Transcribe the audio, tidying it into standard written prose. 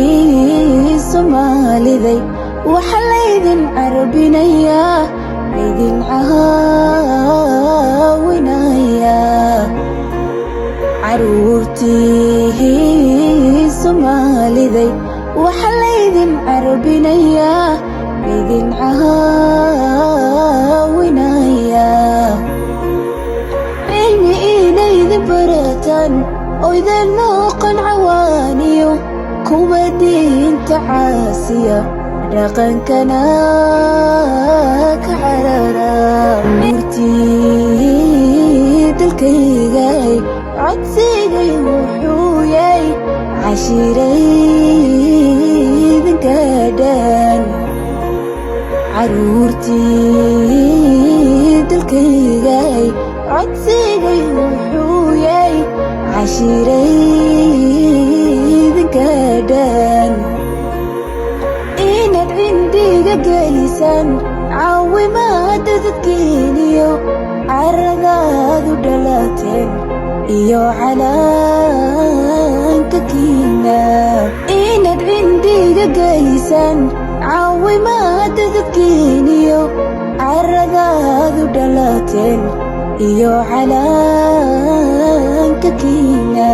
Caruurtii Soomaaliday, waxa laydin carbinayaa, laydin caawinayaa. Caruurtii Soomaaliday, waxa laydin carbinayaa, laydin caawinayaa. Cilmi inaydin barataan oydan noqon cawaaniyo kuwa diinta caasiya, dhaqankana ka carara. Caruurtii dalkaygay, codsigay wuxuu yahay cashiiraydin gaadhaan. Caruurtii dalkaygay, codsigay wuxuu yahay cashiiraydin gaadhaan, inaad cindiga gelisaan caawimaada dadkiiniyo caradaadu dhalateen iyo calaanka kiina. Inaad cindiga gelisaan caawimaada dadkiiniyo caradaadu dhalateen iyo calaanka kiina.